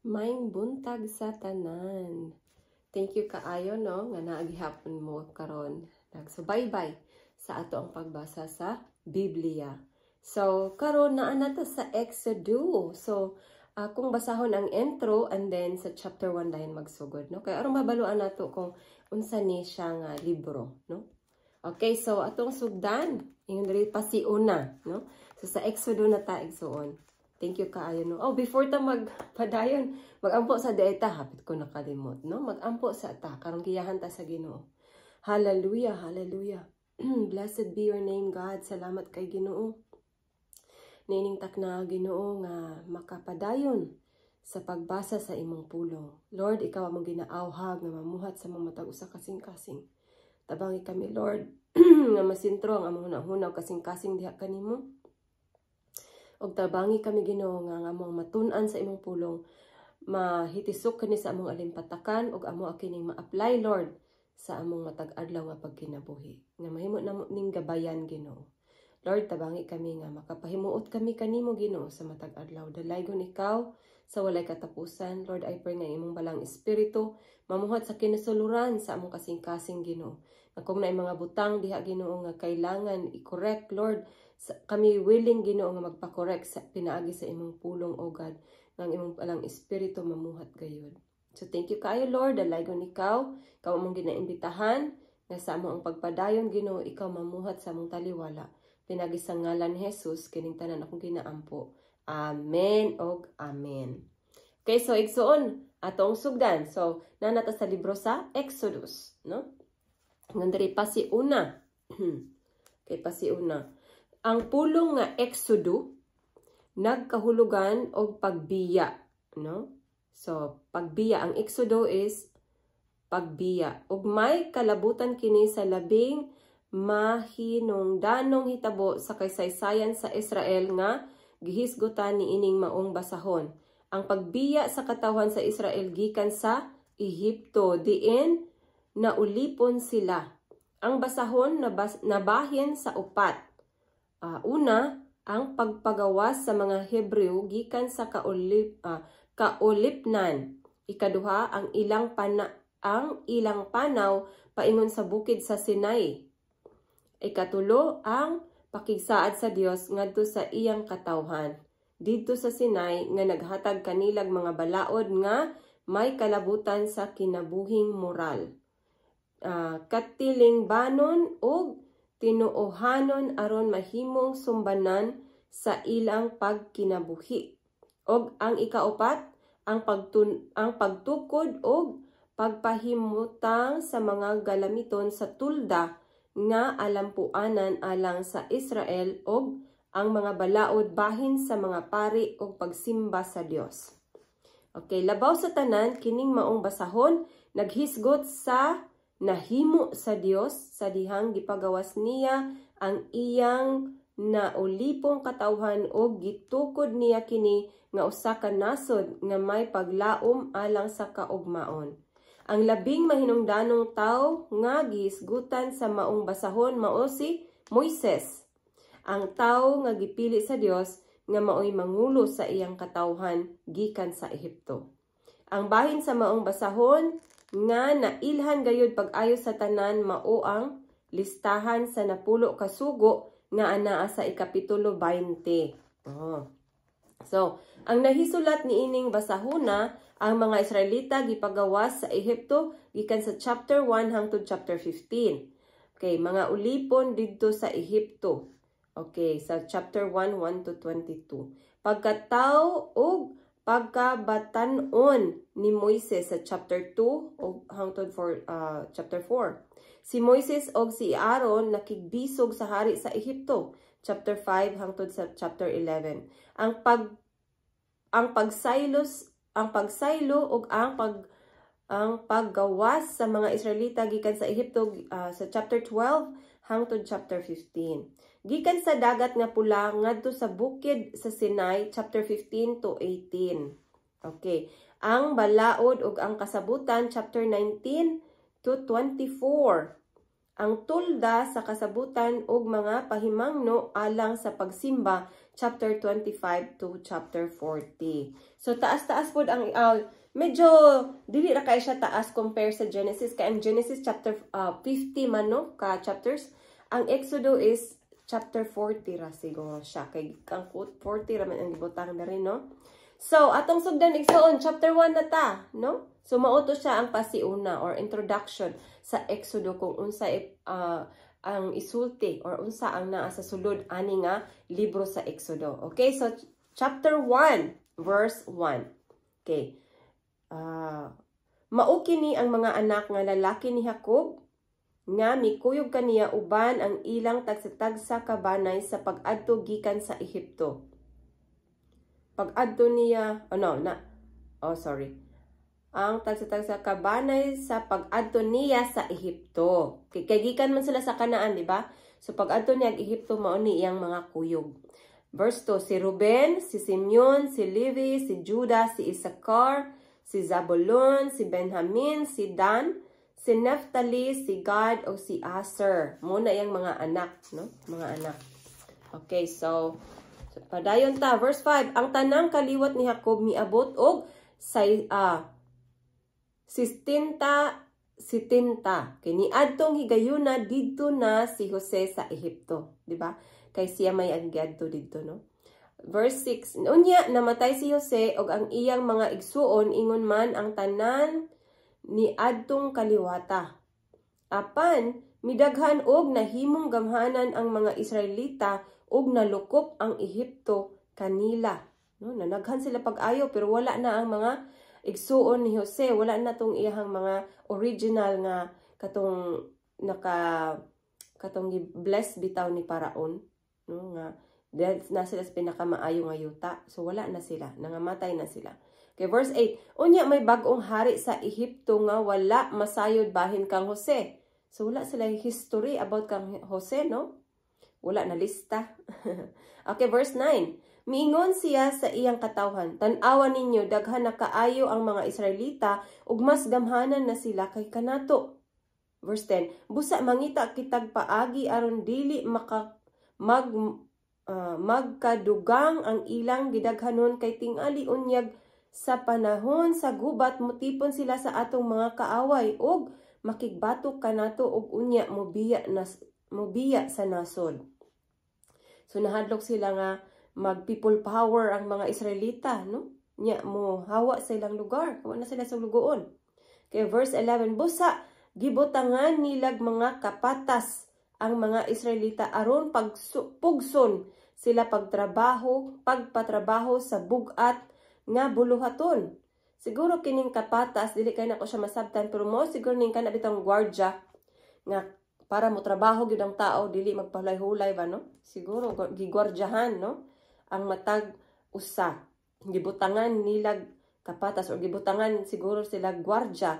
Maayong buntag sa tanan. Thank you kaayo, no, nga naa gihapon mo karon nagsubaybay sa ato ang pagbasa sa Biblia. So karon naa na ta sa Exodus. So akong basahon ang intro and then sa chapter 1 dayon magsugod, no, kay aron mabaluan nato kung unsa ni siya nga libro, no. Okay, so atong sugdan ingon diri pasiuna, no. So sa Exodus na ta, igsuon. Thank you kaayo, no. Oh, before ta magpadayon, magampo sa diay ta, hapit ko nakalimot, no? Magampo sa ta karon giyahan ta sa Ginoo. Hallelujah, hallelujah. Blessed be your name, God. Salamat kay Ginoo. Niining takna, Ginoo, nga makapadayon sa pagbasa sa imong pulong. Lord, ikaw among ginaawhag nga mamuhat sa mga matag usa kasing-kasing. Tabangi kami, Lord, nga masintro ang among hunahuna kasing-kasing diha kanimo. Og tabangi kami, Ginoo, nga ang among matun-an sa imong pulong mahitisok kani sa among alimpatakan ug amo kining ma-apply, Lord, sa among matag adlaw nga pagkinabuhi. Nga mahimo namo ning gabayan, Ginoo. Lord, tabangi kami nga makapahimuot kami kanimo, Ginoo, sa matag adlaw. Dalaygon ikaw sa walay katapusan. Lord, I pray nga imong Balaang Espiritu mamuhat sa kinasuluran sa among kasing-kasing, Ginoo. Nga kung naay mga butang diha, Ginoo, nga kailangan i-correct, Lord, kami willing, Ginoo, nga magpa-correct sa pinaagi sa imong pulong, O God, nga ang imong Balaang Espiritu mamuhat gayud. So thank you kaayo, Lord, dalaygon ikaw, ikaw among ginaimbitahan nga sa among ang pagpadayon, Ginoo, ikaw mamuhat sa among taliwala. Pinaagi sa ngalan ni Jesus kining tanan akong ginaampo. Amen og amen. Okay, so igsuon, atong sugdan. So, naa na ta sa libro sa Exodus, no? Ngan diri pasiuna. Okay, pasiuna. Ang pulong nga Exodo nagkahulugan og pagbiya, no? So, pagbiya, ang Exodo is pagbiya. Ug may kalabutan kini sa labing mahinungdanong hitabo sa kaysaysayan sa Israel nga gihisgutan niining maong basahon. Ang pagbiya sa katawhan sa Israel gikan sa Ehipto diin naulipon sila. Ang basahon nabahin sa upat. Una, ang pagpagawas sa mga Hebreo gikan sa kaulipnan. Ikaduha, ang ilang panaw paingon sa bukid sa Sinai. Ikatulo, ang pakigsaad sa Dios ngadto sa iyang katawhan didto sa Sinai nga naghatag kanilag mga balaod nga may kalabutan sa kinabuhing moral, katilingbanon ug tinuohanon aron mahimong sumbanan sa ilang pagkinabuhi. Og ang ikaupat, ang pagtukod og pagpahimutang sa mga galamiton sa tulda nga alampuanan alang sa Israel og ang mga balaod bahin sa mga pari og pagsimba sa Dios. Okay, labaw sa tanan, kining maong basahon naghisgot sa nahimo sa Dios sa dihang gipagawas niya ang iyang naulipong katawhan og gitukod niya kini nga usa ka nasod nga may paglaom alang sa kaugmaon. Ang labing mahinungdanong tawo nga gihisgutan sa maong basahon mao si Moises, ang tawo nga gipili sa Dios nga maoy mangulo sa iyang katawhan gikan sa Ehipto. Ang bahin sa maong basahon nga nailhan gayud pag-ayo sa tanan mao ang listahan sa 10 ka sugo nga anaa sa ikapitulo 20. Oh. So, ang nahisulat niining basahuna, ang mga Israelita gipagawas sa Ehipto gikan sa chapter 1 hangtod chapter 15. Okay, mga ulipon didto sa Ehipto. Okay, sa chapter 1, 1 to 22. Pagkataw ug pagkabatan-on ni Moises sa chapter 2 o hangtod for chapter 4. Si Moises og si Aaron nakigbisog sa hari sa Ehipto, chapter 5 hangtod sa chapter 11. Ang pagsaylo ug ang paggawas sa mga Israelita gikan sa Ehipto sa chapter 12 hangtod chapter 15. Gikan sa Dagat nga Pula ngadto sa bukid sa Sinai, chapter 15 to 18. Okay. Ang balaod ug ang kasabutan, chapter 19 to 24. Ang tolda sa kasabutan ug mga pahimangno alang sa pagsimba, chapter 25 to chapter 40. So taas-taas pod ang medyo dili ra kay siya taas compare sa Genesis, kay ang Genesis chapter 50 man, no, ka chapters. Ang Exodo is chapter 40 ra siguro siya, kay ang 40 ra man ang gibutang na rin, no? So atong sugdan, igsoon, chapter 1 na ta, no? So mao to siya ang pasiuna or introduction sa Exodo, kung unsa ang isulti or unsa ang naa sa sulod ani nga libro sa Exodo. Okay, so chapter 1 verse 1. Okay. Mao kini ang mga anak nga lalaki ni Jacob nga mikuyog kaniya uban ang ilang tagsa-tagsa ka banay sa pag-adto gikan sa Ehipto. Pag-adto niya, oh no, na, oh sorry. Ang tagsa-tagsa ka banay sa pag-adto niya sa Ehipto. Kay gikan man sila sa Kanaan, di ba? So pag-adto niya ag Ehipto, mao ni iyang mga kuyog. Verse 2, si Ruben, si Simeon, si Levi, si Judah, si Issachar, si Zabulon, si Benjamin, si Dan, si Naphtali, si Gad, o si Aser. Mao na iyang mga anak, no? Mga anak. Okay, so padayon ta. Verse 5, ang tanang kaliwat ni Jacob miabot og say, sistinta sitinta. Kay niadtong higayuna didto na si Jose sa Ehipto, di ba? Kay siya may ang giadto didto, no? Verse 6, unya namatay si Jose og ang iyang mga igsuon, ingon man ang tanan ni adtong kaliwata. Apan midaghan og nahimong gamhanan ang mga Israelita ug nalukop ang Ehipto kanila. No, nanaghan sila pag-ayo, pero wala na ang mga igsuon ni Jose, wala na tong iyang mga original nga katong naka katong gi-bless bitaw ni Paraon, no, nga dahil na sila sa pinakamaayo nga yuta. So wala na sila, nangamatay na sila. Okay, verse 8. Unya may bag-ong hari sa Ehipto nga wala masayod bahin kang Jose. So wala sila history about kang Jose, no? Wala na lista. Okay, verse 9. Miingon siya sa iyang katawhan, "Tan-awa ninyo, daghan na kaayo ang mga Israelita ug mas gamhanan na sila kay kanato." Verse 10. Busa mangita kitag paagi aron dili maka mag magkadugang ang ilang gidaghanon, kay tingali unyag sa panahon sa gubat mutipon sila sa atong mga kaaway ug makigbatok kanato ug unya mobiya sa nasod. So nahadlok sila nga mag people power ang mga Israelita, no? Nya mo hawa sa ilang lugar, wa na sila sa lugoon. Kay verse 11, busa gibutangan nilag mga kapatas ang mga Israelita aron pugson sila pagpatrabaho sa bugat nga buluhaton. Siguro kining kapatas, dili kay nako siya masabtan, pero mo siguro ning kana bitong gwardya nga para mo trabaho gyud ang tao, dili magpahulay-hulay ba, no? Siguro gigwardyahan, no? Ang matag usa gibutangan nilag kapatas o gibutangan siguro sila gwardya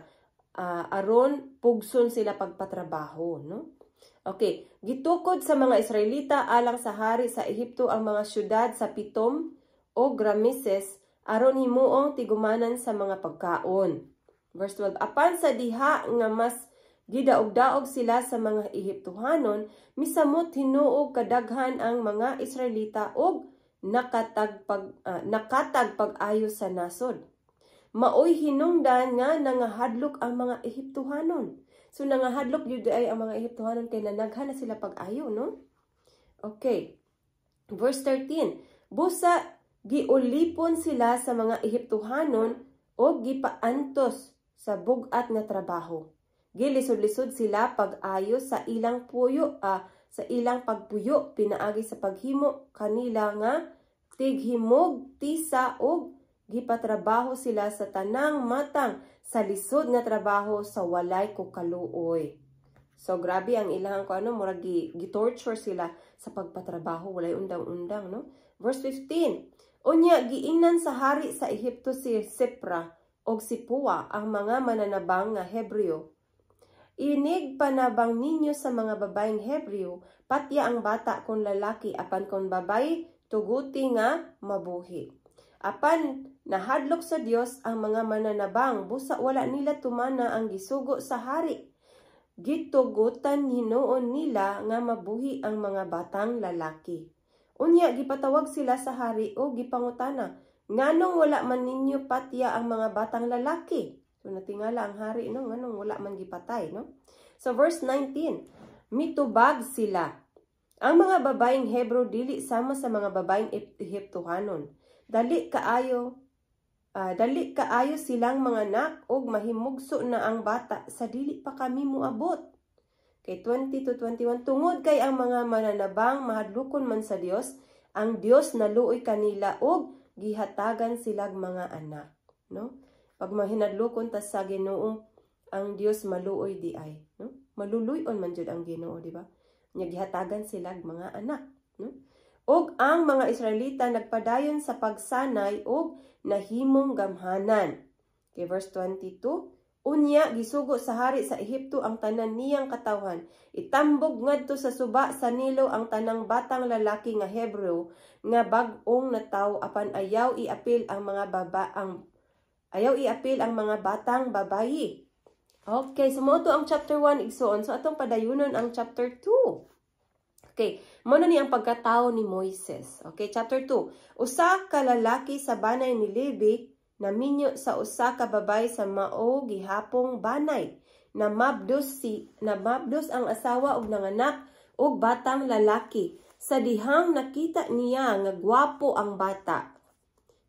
aron pugson sila pagpatrabaho, no? Okay, gitukod sa mga Israelita alang sa hari sa Ehipto ang mga syudad sa Pitom o Rameses aron himuong tigumanan sa mga pagkaon. Verse 12, apan sa diha nga mas gidaog-daog sila sa mga Ehiptohanon, misamot hinuog kadaghan ang mga Israelita og nakatag pag-ayo sa nasod. Maoy hinungdan nga nangahadlok ang mga Ehiptohanon. So nangahadlok gyud ay ang mga Ehiptohanon kay nanaghan na sila pag-ayo, no? Okay. Verse 13. Busa giulipon sila sa mga Ehiptohanon o gipaantos sa bugat nga trabaho. Gilisod-lisod sila pag-ayo sa ilang pagpuyo pinaagi sa paghimo kanila nga tighimog tisa og gipatrabaho sila sa tanang matang sa lisod nga trabaho sa walay kukaluoy. So grabe ang ilang ko ano, murag gi-torture sila sa pagpatrabaho, walay undang-undang, no? Verse 15. Unya giingnan sa hari sa Ehipto si Sipra og si Pua, ang mga mananabang nga Hebreo, "Inig panabang ninyo sa mga babayeng Hebreo, patya ang bata kung lalaki, apan kung babay, tuguti nga mabuhi." Apan nahadlok sa Dios ang mga mananabang, busa wala nila tumana ang gisugo sa hari. Gitugutan hinuon nila nga mabuhi ang mga batang lalaki. Unya gipatawag sila sa hari o gipangutana, "Nganong wala man ninyo patya ang mga batang lalaki?" So natingala ang hari, no, nganong wala man gipatay, no? So verse 19, mitubag sila, "Ang mga babaeng Hebrew dili sama sa mga babaeng Ehiptohanon. Dali kaayo silang manganak og mahimugso na ang bata sa dili pa kami moabot." Kay 20 to 21, tungod kay ang mga mananabang mahadlokon man sa Dios, ang Dios naluoy kanila og gihatagan silag mga anak, no? Pag mahinadlokon ta sa Ginoo, ang Dios maluoy di ay, no? Maluluy-on man jud ang Ginoo, di ba? Nya gihatagan silag mga anak, no? Og ang mga Israelita nagpadayon sa pagsanay og nahimong gamhanan. Okay, verse 22, unya gisugo sa hari sa Ehipto ang tanan niyang katawhan. "Itambog ngadto sa suba sa Nilo ang tanang batang lalaki nga Hebreo nga bag-ong natawo, apan ayaw iapil ang mga batang babayi." Okay, so mao to ang chapter 1, igsoon. So atong padayunon ang chapter 2. Okay, mao na ni ang pagkatao ni Moises. Okay, chapter 2. Usa ka lalaki sa banay ni Levi naminyo sa usa ka babay sa mao gihapong banay. Namabdos ang asawa og nanganak og batang lalaki. Sa dihang nakita niya nga gwapo ang bata,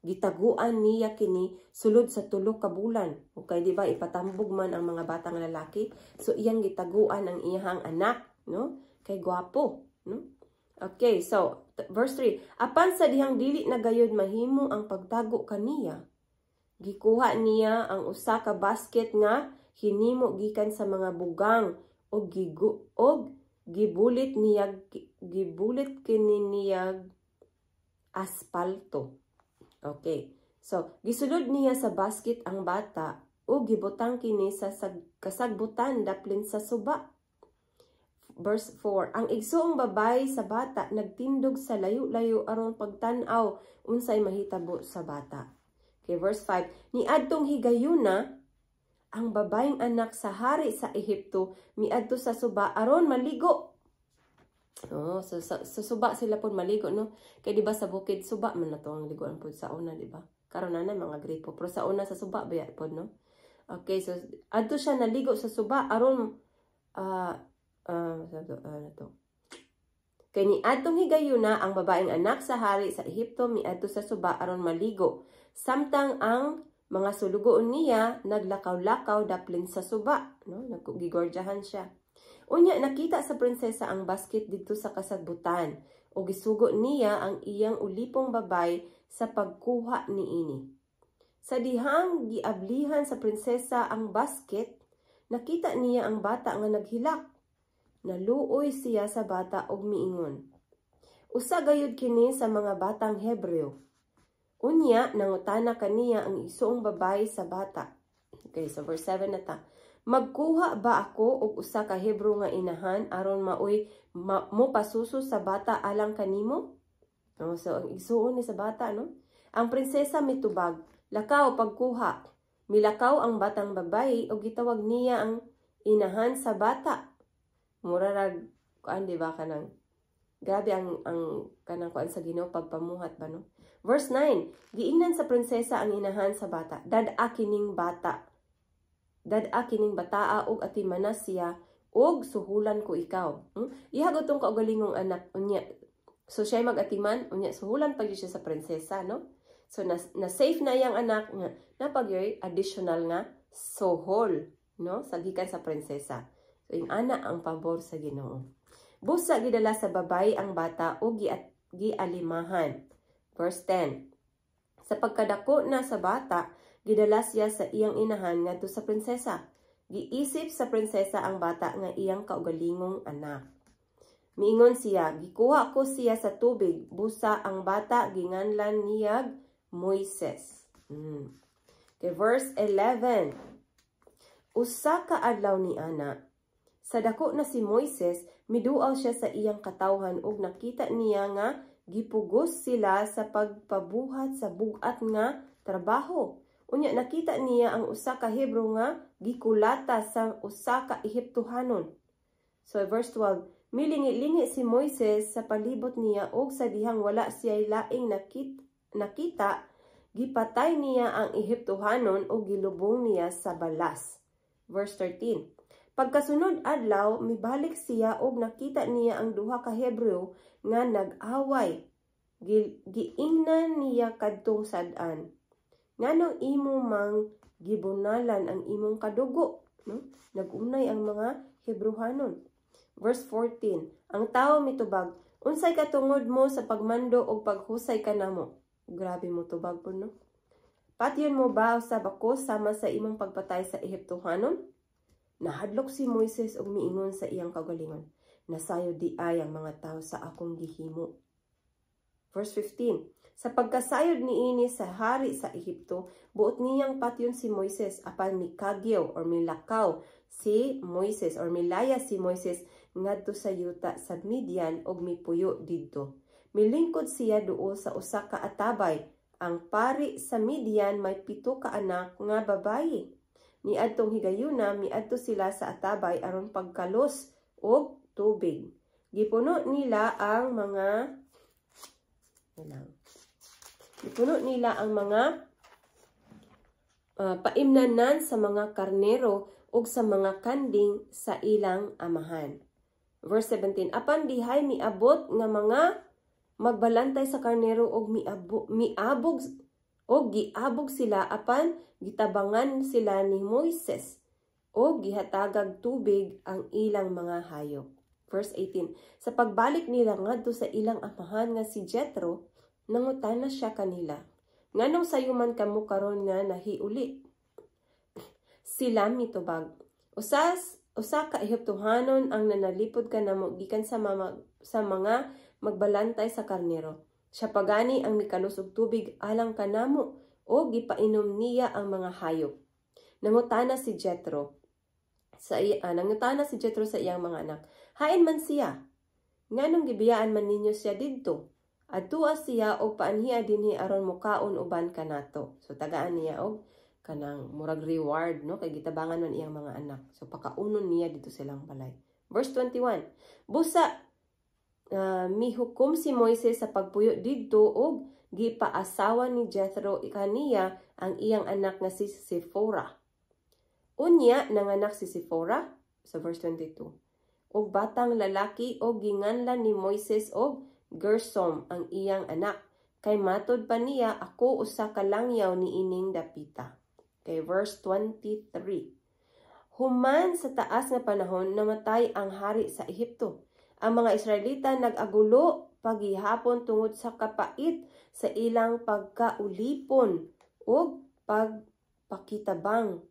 gitaguan niya kini sulod sa 3 ka bulan. Okay, di ba ipatambog man ang mga batang lalaki? So iyang gitaguan ang iyang anak, no? Kay gwapo, no? Okay, so verse 3. Apan sa dihang dili na gayud mahimo ang pagtago kaniya, gikuha niya ang usa ka basket nga hinimo gikan sa mga bugang og gibulit kini niyag aspalto. Okay. So, gisulod niya sa basket ang bata ug gibutang kini sa kasagbutan daplin sa suba. Verse 4. Ang igsoong babay sa bata nagtindog sa layo-layo aron pagtan-aw unsay mahitabo sa bata. Okay, verse 5. Niadtong higayuna, ang babayeng anak sa hari sa Ehipto miadto sa suba aron maligo. Oh, so sa suba sila pod maligo, no? Kay di ba sa bukid suba man na to ang liguan pod sa una, di ba? Karon na na mga gripo, pero sa una sa suba ba pod, no? Okay, so adto siya naligo sa suba aron to. Kay niadtong higayuna, ang babaeng anak sa hari sa Ehipto miadto sa suba aron maligo. Samtang ang mga sulugoon niya naglakaw-lakaw daplin sa suba, no? Nagigordyahan siya. Unya nakita sa prinsesa ang basket didto sa kasagbutan ug gisugo niya ang iyang ulipong babay sa pagkuha niini. Sa dihang giablihan sa prinsesa ang basket, nakita niya ang bata nga naghilak. Naluoy siya sa bata ug miingon, "Usa gayud kini sa mga batang Hebreo." Unya nangutana kaniya ang igsoong babay sa bata. Okay, so verse 7 na ta. "Magkuha ba ako og usa ka Hebrew nga inahan aron maoy mo pasuso sa bata alang kanimo?" No, so ang igsuon ni sa bata, no? Ang prinsesa mitubag, "Lakaw pagkuha." Milakaw ang batang babayi ug gitawag niya ang inahan sa bata. Mura rag kuan, di ba, kanang grabe ang kanang kuan sa Ginoo pagpamuhat ba, no? Verse 9, giingnan sa prinsesa ang inahan sa bata, "Dad-a kining bata. Dad-a kining bataa ug atimana siya ug suhulan ko ikaw." Iha tong kaugalingong anak unya. So siya mag-atiman, unya suhulan pag siya sa prinsesa, no? So na safe na iyang anak nga napagyoy additional nga suhol, no? Sa gikan sa prinsesa. So ing ana ang pabor sa Ginoo. Busa gidala sa babay ang bata ug gialimahan. Verse 10. Sa pagkadako na sa bata, gidala siya sa iyang inahan ngadto sa prinsesa. Giisip sa prinsesa ang bata nga iyang kaugalingong anak. Miingon siya, "Gikuha ko siya sa tubig." Busa ang bata ginganlan niyag Moises. Okay, verse 11. Usa ka adlaw ni ana, sa dako na si Moises, miduaw siya sa iyang katawhan ug nakita niya nga gipugos sila sa pagpabuhat sa bug-at nga trabaho. Unya nakita niya ang usa ka Hebreo nga gikulata sa usa ka Ehiptohanon. So verse 12, milingi-lingi si Moises sa palibot niya ug sa dihang wala siya laing nakita, gipatay niya ang Ehiptohanon ug gilubong niya sa balas. Verse 13. Pagkasunod adlaw, mibalik siya ug nakita niya ang duha ka Hebreo nga nag-away. Giingnan niya kadtong sad-an, "Nganong imo mang gibunalan ang imong kadugo?" No? Nag-unay ang mga Hebreohanon. Verse 14. Ang tawo mitubag, "Unsay katungod mo sa pagmando og paghusay kanamo?" Grabe mo tubag po, no? "Patyon mo ba usab ako sama sa imong pagpatay sa Ehiptohanon?" Nahadlok si Moises og miingon sa iyang kaugalingon, "Nasayod diay ang mga tao sa akong gihimo." Verse 15. Sa pagkasayod niini sa hari sa Ehipto, buot niyang patyon si Moises, apan mikagyaw or milakaw si Moises or milaya si Moises ngadto sa yuta sa Midian og mipuyo didto. Milingkod siya duol sa usa ka atabay. Ang pari sa Midian may 7 ka anak nga babayi. Niadtong higayuna, miadto sila sa atabay aron pagkalos og tubig. Gipuno nila ang mga paimnanan sa mga karnero ug sa mga kanding sa ilang amahan. Verse 17, apan dihay miabot nga mga magbalantay sa karnero og miabog og giabog sila, apan gitabangan sila ni Moises og gihatagag tubig ang ilang mga hayop. Verse 18, sa pagbalik nila ngadto sa ilang amahan nga si Jethro, nangutana siya kanila, "Nganong sayuman kamo karon nga nahiuli?" Sila mitubag, "Usa ka Ehiptohanon ang nanalipod kanamo gikan sa mga magbalantay sa karnero. Siya pagani ang mikalos og tubig alang kanamo o gipainom niya ang mga hayop." Nangutana si Jethro sa iyang mga anak, "Hain man siya? Nganong gibiyaan man ninyo siya didto? Adtua siya og paanhia dinhi aron mukaon uban kanato." So tagaan niya og kanang murag reward, no, kay gitabangan man iyang mga anak. So pakaunon niya dito silang balay. Verse 21. Busa mihukom si Moises sa pagpuyo didto og gipaasawa ni Jethro kaniya ang iyang anak nga si Sephora. Unya nanganak si Sephora sa verse 22 og batang lalaki og ginganlan ni Moises og Gersom ang iyang anak, kay matod pa niya, "Ako usa ka langyaw niining dapita." Okay, verse 23. Human sa taas nga panahon, namatay ang hari sa Ehipto. Ang mga Israelita nag-agulo pagihapon tungod sa kapait sa ilang pagkaulipon ug pagpakitabang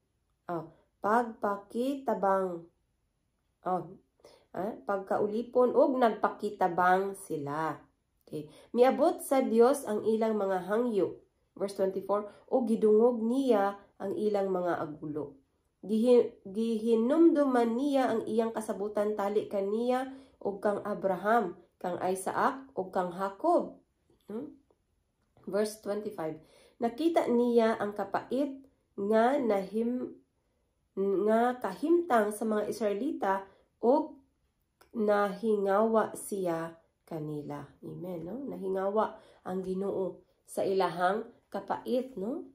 oh, pagkaulipon ug nagpakitabang sila. Okay. Miabot sa Dios ang ilang mga hangyo. Verse 24, ug gidungog niya ang ilang mga agulo. Gihinumduman niya ang iyang kasabutan tali kaniya ug kang Abraham, kang Isaac ug kang Jacob. Verse 25, nakita niya ang kapait nga kahimtang sa mga Israelita ug nahingawa siya kanila. Amen, no? Nahingawa ang Ginoo sa ilahang kapait, no?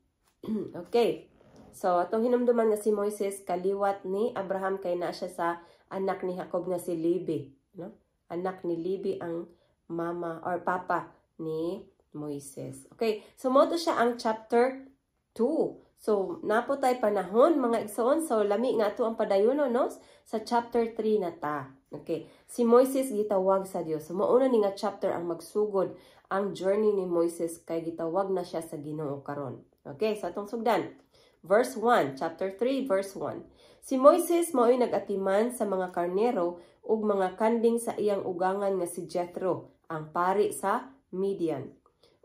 Okay. So, atong hinumduman nga si Moises kaliwat ni Abraham kay na siya sa anak ni Jacob nga si Levi, no? Anak ni Levi ang mama or papa ni Moises. Okay, so mao to siya ang chapter 2. So, naa po tay panahon, mga igsoon. So, lami nga ato ang padayono, no? Sa chapter 3 na ta. Okay. Si Moises gitawag sa Dios. So, mauna ni nga chapter ang magsugod ang journey ni Moises kay gitawag na siya sa Ginoo karon. Okay, sa atong sugdan. Verse 1, chapter 3, verse 1. Si Moises mao'y nag-atiman sa mga karnero ug mga kanding sa iyang ugangan nga si Jethro, ang pari sa Midian.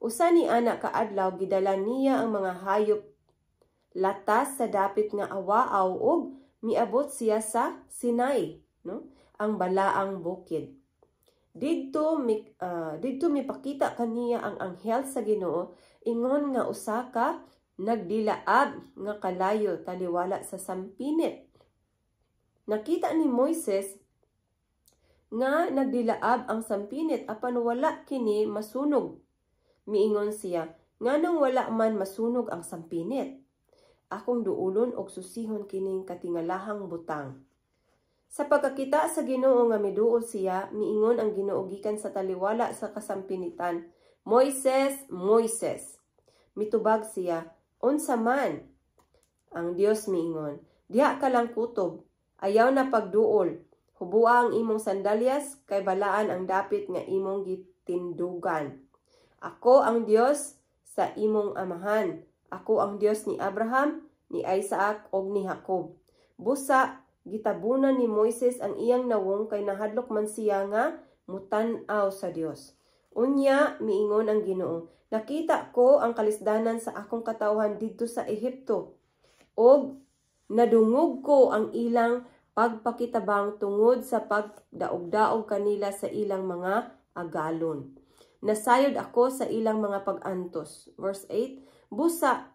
Usa ni ana kaadlaw, gidala niya ang mga hayop latas sa dapit nga awaaw ug miabot siya sa Sinai, no? Ang balaang bukid. Didto mipakita kaniya ang anghel sa Ginoo ingon nga usa ka nagdilaab nga kalayo taliwala sa sampinit. Nakita ni Moises nga nagdilaab ang sampinit apan wala kini masunog. Miingon siya, "Nganong wala man masunog ang sampinit? Akong duulon og susihon kining katingalahang butang." Sa pagkakita sa Ginoo nga miduol siya, miingon ang Ginoo gikan sa taliwala sa kasampinitan, "Moises, Moises." Mitubag siya, "Unsa man?" Ang Dios miingon, "Diha ka lang kutob, ayaw na pagduol. Hubua ang imong sandalyas kay balaan ang dapit nga imong gitindugan. Ako ang Dios sa imong amahan. Ako ang Dios ni Abraham, ni Isaac ug ni Jacob." Busa gitabunan ni Moises ang iyang nawong kay nahadlok man siya nga mutan-aw sa Dios. Unya miingon ang Ginoo, "Nakita ko ang kalisdanan sa akong katawhan didto sa Ehipto ug nadungog ko ang ilang pagpakitabang tungod sa pagdaog-daog kanila sa ilang mga agalon. Nasayod ako sa ilang mga pag-antos." Verse 8, "Busa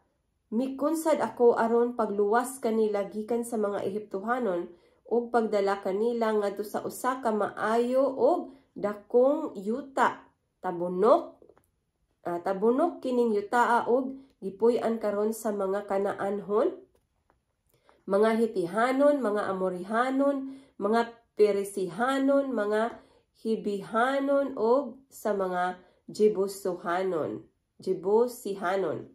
mikunsad ako aron pagluwas kanila gikan sa mga Ehiptohanon ug pagdala kanila ngadto sa usa ka maayo ug dakong yuta. Tabunok kining yutaa ug gipuy-an karon sa mga Kanaanhon, mga Hitihanon, mga Amorihanon, mga Peresihanon, mga Hibihanon ug sa mga Jebusihanon. Jebusihanon.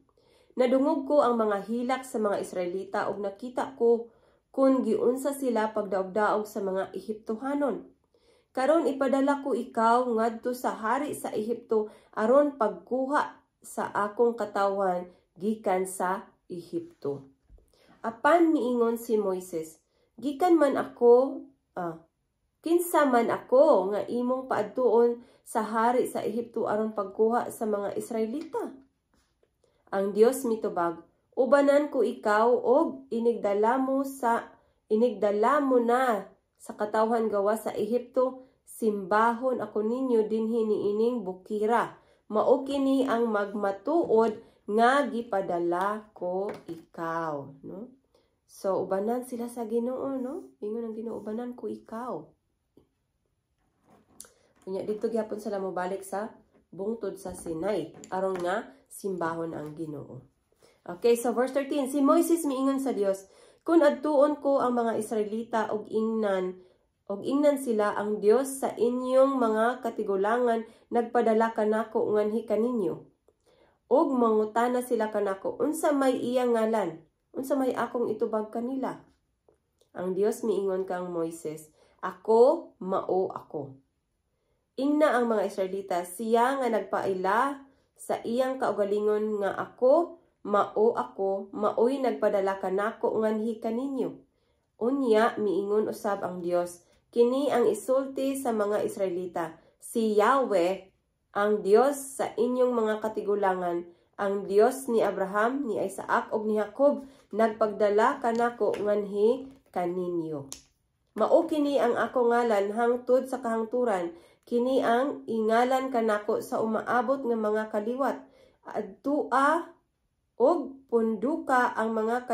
Nadungog ko ang mga hilak sa mga Israelita ug nakita ko kung giunsa sila pagdaog-daog sa mga Ehiptohanon. Karon ipadala ko ikaw ngadto sa hari sa Ehipto aron pagkuha sa akong katawhan gikan sa Ehipto." Apan miingon si Moises, "Gikan man ako, kinsa man ako nga imong paadtuon sa hari sa Ehipto aron pagkuha sa mga Israelita?" Ang Dios mitubag, "Ubanan ko ikaw og inigdala mo na sa katawhan gawas sa Ehipto, simbahon ako ninyo dinhi niining bukira. Mao kini ang magmatuod nga gipadala ko ikaw," no? So ubanan sila sa Ginoo, no? Ingon ang Ginoo, "Ubanan ko ikaw." Unya didto gyapon sila mobalik sa bungtod sa Sinai aron nga simbahon ang Ginoo. Okay, so verse 13, si Moises miingon sa Dios, "Kung adtuon ko ang mga Israelita og ingnan sila, 'Ang Dios sa inyong mga katigulangan nagpadala kanako nganhi kaninyo.' Ug mangutana sila kanako, 'Unsa may iyang ngalan?' Unsa may akong itubag kanila?" Ang Dios miingon kang Moises, "Ako mao ako. Ingna ang mga Israelita, 'Siya nga nagpaila sa iyang kaugalingon nga ako mao ako, maoy nagpadala kanako nganhi kaninyo.'" Unya miingon usab ang Dios, "Kini ang isulti sa mga Israelita, 'Si Yahweh, ang Dios sa inyong mga katigulangan, ang Dios ni Abraham, ni Isaac ug ni Jacob, nagpagdala kanako nganhi kaninyo.' Mao kini ang ako ngalan hangtod sa kahangturan, kini ang ingalan kanako sa umaabot nga mga kaliwat. Adtua og punduka ang mga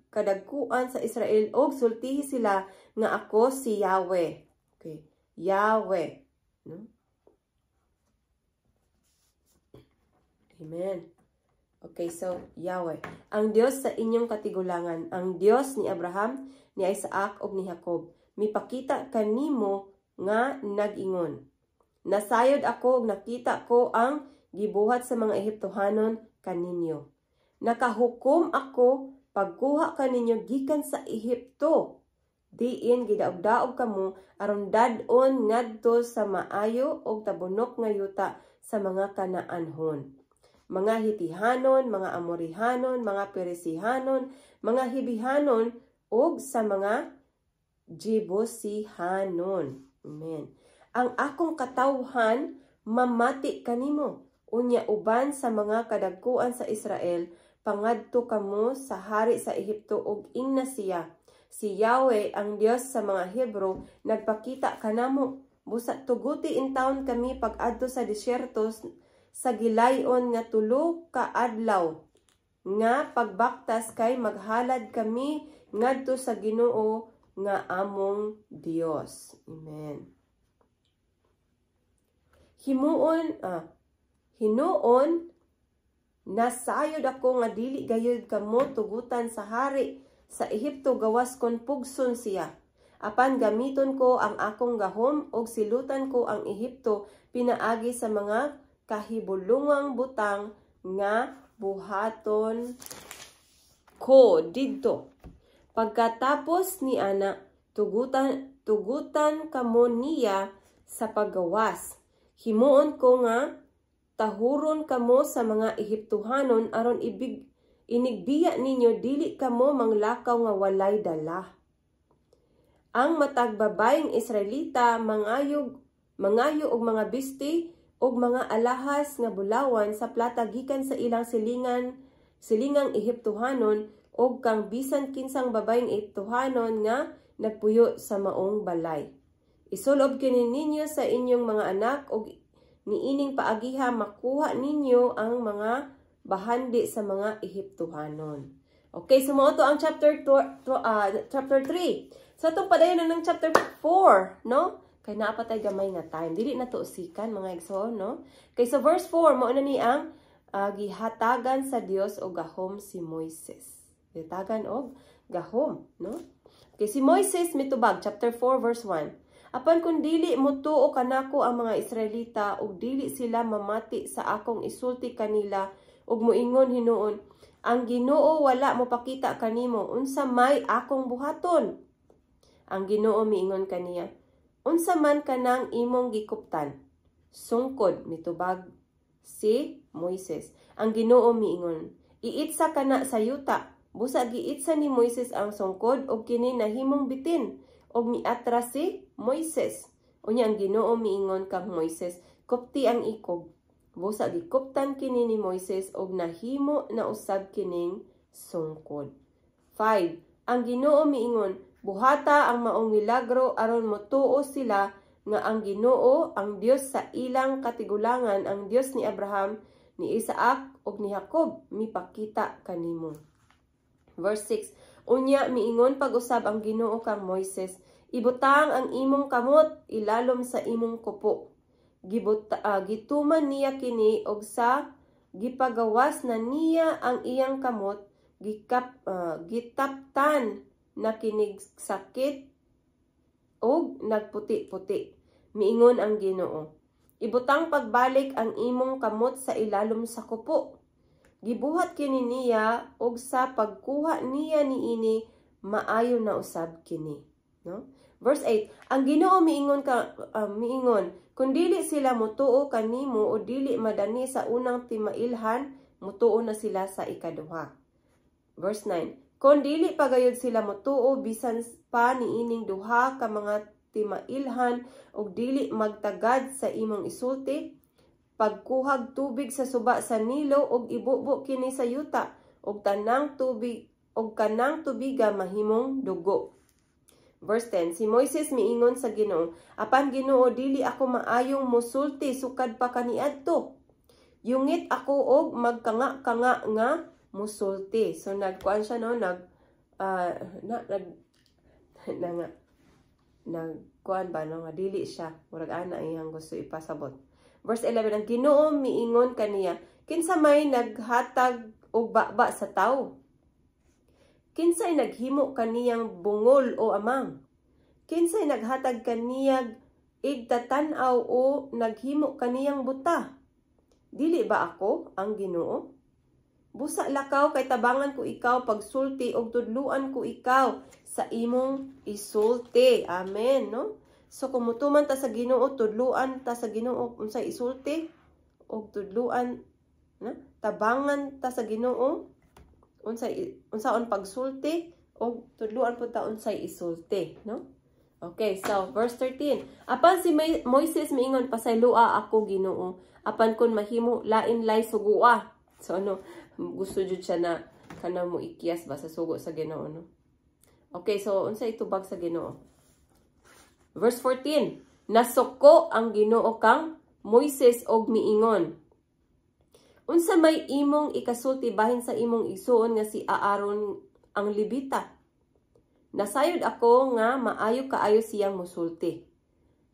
kadagkuan sa Israel og sultihi sila nga ako si Yahweh." Okay. Yahweh. No? Amen. Okay, so Yahweh, ang Dios sa inyong katigulangan, ang Dios ni Abraham, ni Isaac ug ni Jacob, mipakita kanimo nga nag-ingon, 'Nasayod ako ug nakita ko ang gibuhat sa mga Ehiptohanon kaninyo. Nakahukom ako pagkuha kaninyo gikan sa Ehipto, diin gidaog-daog kamo, aron dad-on ngadto sa maayo og tabunok nga yuta sa mga Kanaanhon, mga Hitihanon, mga Amorihanon, mga Peresihanon, mga Hibihanon ug sa mga Jebusihanon.'" Amen. "Ang akong katawhan mamati kanimo. Unya uban sa mga kadagkuan sa Israel, pangadto kamo sa hari sa Ehipto ug ingna siya, 'Si Yahweh, ang Dios sa mga Hebro, nagpakita kanamo. Busa tuguti intawon kami pag-adto sa disyerto sa gilayon nga 3 ka adlaw." nga pagbaktas kay maghalad kami ngadto sa Ginoo nga among Dios. Amen. Hinuon nasayod ako nga dili gayud kamo tugutan sa hari sa Ehipto gawas kon pugson siya. Apan gamiton ko ang akong gahom og silutan ko ang Ehipto pinaagi sa mga kahibulungang butang nga buhaton ko didto. Pagkatapos ni ana, tugutan kamo niya sa paggawas. Himuon ko nga tahuron kamo sa mga Ehiptohanon aron ibig inigbiya ninyo dili kamo manglakaw nga walay dala. Ang matag babayeng Israelita mangayo og mga bisti og mga alahas nga bulawan sa plata gikan sa ilang silingang Ehiptohanon og kang bisan kinsang babayeng Ehiptohanon nga nagpuyo sa maong balay. Isulob kini ninyo sa inyong mga anak og niining paagiha makuha ninyo ang mga bahandi sa mga Ehiptohanon. Okay, so mao to ang chapter 2, chapter 3. So atong padayon na ng chapter 4, no? Kay naa pa tay gamay nga time. Dili na to usikan, mga igsoon, no? Kay sa verse 4, mao na ni ang gihatagan sa Dios og gahom si Moises. Gihatagan og gahom, no? Okay, si Moises mitubag, chapter 4 verse 1. Apan kung dili motuo kanako ang mga Israelita ug dili sila mamati sa akong isulti kanila ug moingon hinuon, "Ang Ginoo wala mopakita kanimo," unsa may akong buhaton? Ang Ginoo miingon kaniya, "Unsa man kanang imong gikuptan?" "Sungkod," mitubag si Moises. Ang Ginoo miingon, "Iitsa kana sa yuta." Busa giitsa ni Moises ang sungkod ug kini nahimong bitin ug miatras si Moises. Unya ang Ginoo miingon kang Moises, "Kupti ang ikog." Busa gikuptan kini ni Moises ug nahimo na usab kining sungkod. 5. Ang Ginoo miingon, "Buhata ang maong milagro aron motuo sila nga ang Ginoo, ang Dios sa ilang katigulangan, ang Dios ni Abraham, ni Isaac ug ni Jacob, mipakita kanimo." Verse 6. Unya miingon pag-usab ang Ginoo kang Moises, "Ibutang ang imong kamot ilalom sa imong kupo." Gituman niya kini og sa gipagawas na niya ang iyang kamot, gitaptan na kinig sakit og nagputi-puti. Miingon ang Ginoo, "Ibutang pagbalik ang imong kamot sa ilalom sa kupo." Gibuhat kini niya og sa pagkuha niya niini, maayo na usab kini, no? Verse 8, ang Ginoo miingon, "Kung dili sila motuo kanimo o dili madani sa unang timailhan, motuo na sila sa ikaduha." Verse 9, "Kung dili pagayod sila motuo bisan pa niining duha ka mga timailhan og dili magtagad sa imong isulti, pagkuhag tubig sa suba sa Nilo og ibubo kini sa yuta og tanang tubig og kanang tubiga mahimong dugo." Verse 10, si Moises miingon sa Ginoo, "Apan Ginoo, dili ako maayong musulti sukad pa kaniadto. Yungit ako og magkanga-kanga nga musulti." So nagkuan siya, no, nag na, nag na nga nagkuan ba, no, nga dili siya, murag ana iyang gusto ipasabot. Verse 11, ang Ginoo miingon kaniya, "Kinsa may naghatag og baba sa tawo? Kinsay naghimo kaniyang bungol o amang? Kinsay naghatag kaniyag igtatan-aw o naghimo kaniyang buta? Dili ba ako ang Ginoo? Busa lakaw kay tabangan ko ikaw pagsulti og tudluan ko ikaw sa imong isulti." Amen, no? So kung mutuman ta sa Ginoo, tudluan ta sa Ginoo unsay isulti og tudluan na tabangan ta sa Ginoo unsay unsaon pagsulti og tudluan pud ta unsay isulti, no? Okay, so verse 13. Apan si Moises miingon, "Pasayloa ako, Ginoo. Apan kun mahimo lain lay sugua." So ano, gusto jud siya na kanang mo ikyas ba sa sugo sa Ginoo, no? Okay, so unsay itubag sa Ginoo? Verse 14. Nasuko ang Ginoo kang Moises og miingon, Unsa may imong ikasulti bahin sa imong igsuon nga si Aaron ang Levita? Nasayod ako nga maayo kaayo siyang musulti.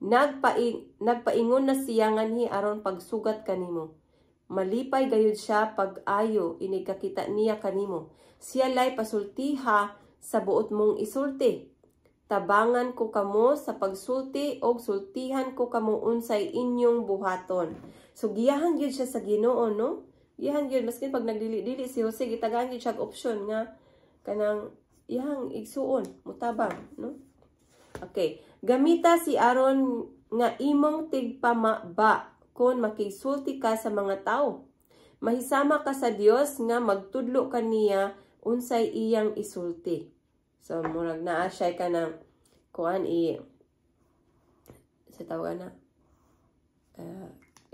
Nagpaingon na siya nganhi aron pagsugat kanimo. Malipay gayud siya pag-ayo inig kakita niya kanimo. Siya lay pasultiha sa buot mong isulti. Tabangan ko kamo sa pagsulti og sultihan ko kamo unsay inyong buhaton." So giyahan gyud siya sa Ginoo, no? Giyahan gyud, maskin pag nagdili-dili si Jose, gitagaan gyud siya option nga kanang iyang igsuon mutabang, no? Okay, gamita si Aaron nga imong tigpamaba kon makigsulti ka sa mga tawo. Mahisama ka sa Dios nga magtudlo kaniya unsay iyang isulti. So murag naa siya kanang kuan i sa tawag na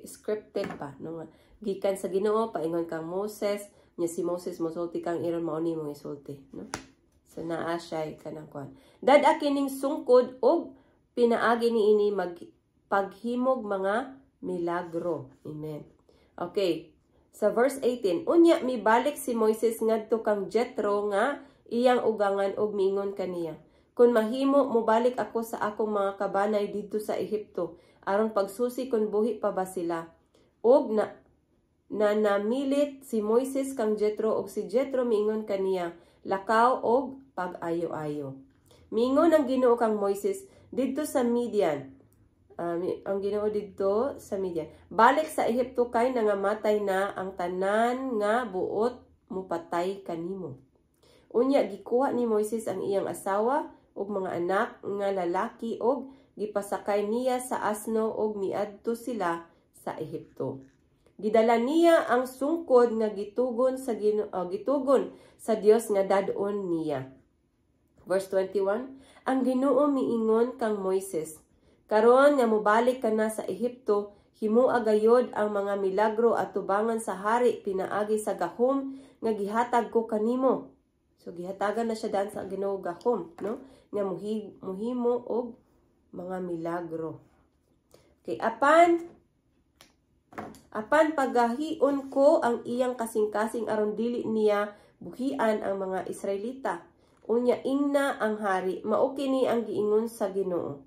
scripted pa, no, nga gikan sa Ginoo, paingon kang Moses nya, si Moses mosulti kang Aaron, mao ni mong isulti, no? So naa siya kanang kuan. Dad-a kining sungkod og pinaagi niini mag paghimog mga milagro. Amen. Okay. Sa verse 18, unya mibalik si Moises ngadto kang Jethro nga iyang ugangan og miingon kaniya, "Kun mahimo, mobalik ako sa akong mga kabanay didto sa Ehipto aron pagsusi kon buhi pa ba sila." Og na nanamilit si Moises kang Jethro og si Jethro miingon kaniya, "Lakaw og pag-ayo-ayo." Miingon ang Ginoo kang Moises didto sa Midian. Ang Ginoo didto sa Midian, "Balik sa Ehipto kay nangamatay na ang tanan nga buot mupatay kanimo." Unya gikuha ni Moises ang iyang asawa ug mga anak nga lalaki og gipasakay niya sa asno og miadto sila sa Ehipto. Gidala niya ang sungkod nga gitugon sa Dios nga dad-on niya. Verse 21, ang Ginoo miingon kang Moises, "Karon nga mobalik ka na sa Ehipto, himoa gayod ang mga milagro at tubangan sa hari pinaagi sa gahom nga gihatag ko kanimo." So gihatagan na siya daan sa Ginoo gahom, no? Nga muhimo og mga milagro. Okay, apan pagahion ko ang iyang kasing-kasing aron dili niya buhian ang mga Israelita. Unya ingna ang hari, "Mao kini ang giingon sa Ginoo.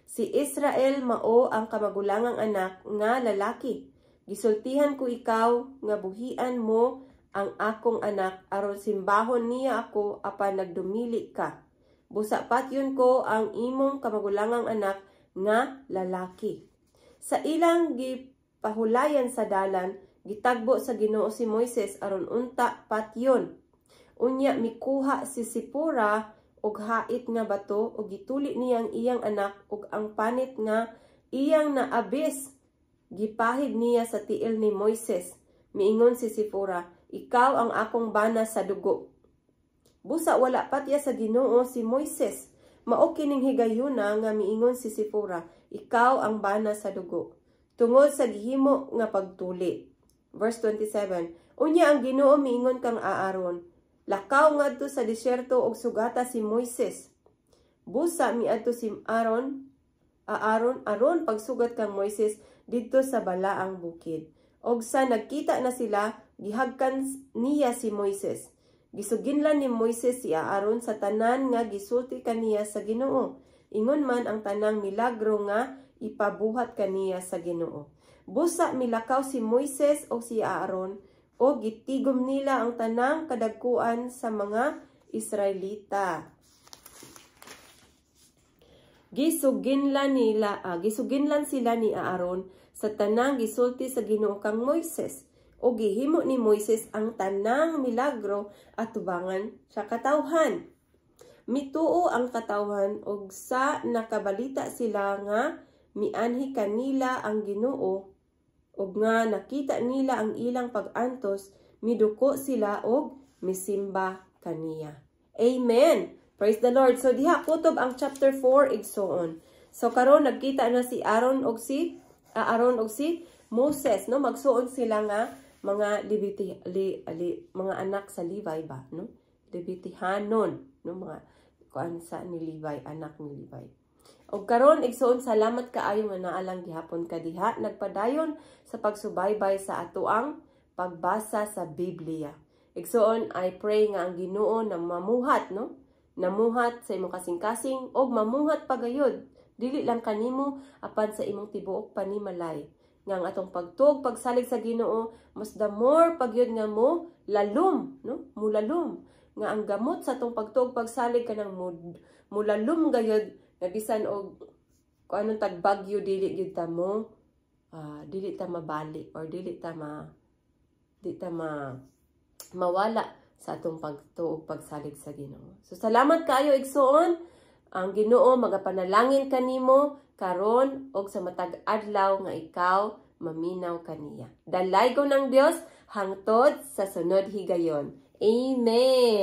Si Israel mao ang kamagulangang anak nga lalaki. Gisultihan ko ikaw nga buhian mo ang akong anak aron simbahon niya ako, apan nagdumili ka. Busa patyon ko ang imong kamagulangang anak nga lalaki." Sa ilang gipahulayan sa dalan, gitagbo sa Ginoo si Moises aron unta patyon. Unya mikuha si Sipora og hait nga bato og gituli niya ang iyang anak, ug ang panit nga iyang naabis gipahid niya sa tiil ni Moises. Miingon si Sipora, "Ikaw ang akong bana sa dugo." Busa wala patya sa Ginoo si Moises. Mao kining higayuna nga miingon si Sipora, "Ikaw ang bana sa dugo," tungod sa gihimo nga pagtuli. Verse 27. Unya ang Ginoo miingon kang Aaron, "Lakaw ngadto sa disyerto og sugata si Moises." Busa miadto si Aaron aron pagsugat kang Moises didto sa balaang bukid. Og sa nagkita na sila, gihagkan niya si Moises. Gisuginlan ni Moises si Aaron sa tanan nga gisulti kaniya sa Ginoo. Ingon man ang tanang milagro nga ipabuhat kaniya sa Ginoo. Busa milakaw si Moises o si Aaron o gitigom nila ang tanang kadagkuan sa mga Israelita. Gisuginlan sila ni Aaron sa tanang gisulti sa Ginoo kang Moises. O gihimo ni Moises ang tanang milagro at tubangan sa katawhan. Mituo ang katawhan og sa nakabalita sila nga mianhi kanila ang Ginoo og nga nakita nila ang ilang pag-antos, miduko sila og misimba kaniya. Amen. Praise the Lord. So diha kutob ang chapter 4, igsoon. So karon nagkita na si Aaron og si Moses, no? Magsuon sila nga mga Leviti, mga anak sa Levi ba, no? Levitihanon, no, mga kuan sa ni Levi, anak ni Levi. Og karon, igsoon, salamat kaayo nga naalang gihapon ka diha nagpadayon sa pagsubaybay sa atoang Pagbasa sa Biblia. Igsoon, I pray nga ang Ginoo na mamuhat, no? Namuhat sa imong kasing-kasing og mamuhat pagayod. Dili lang kanimo apan sa imong tibuok panimalay. Nga ang atong pagtuo, pagsalig sa Ginoo, mas the more pagyud nga mo lalom, no? Mulalom nga ang gamot sa atong pagtuo, pagsalig, kanang mulalom gayud nga bisan og kung anong tagbagyo, dili gyud ta mo dili ta mabali or dili ta mawala sa atong pagtuo, pagsalig sa Ginoo. So salamat kaayo, igsoon. Ang Ginoo magapanalangin kanimo karon og sa matag adlaw nga ikaw maminaw kaniya. Dalaygon ang Dios hangtod sa sunod higayon. Amen.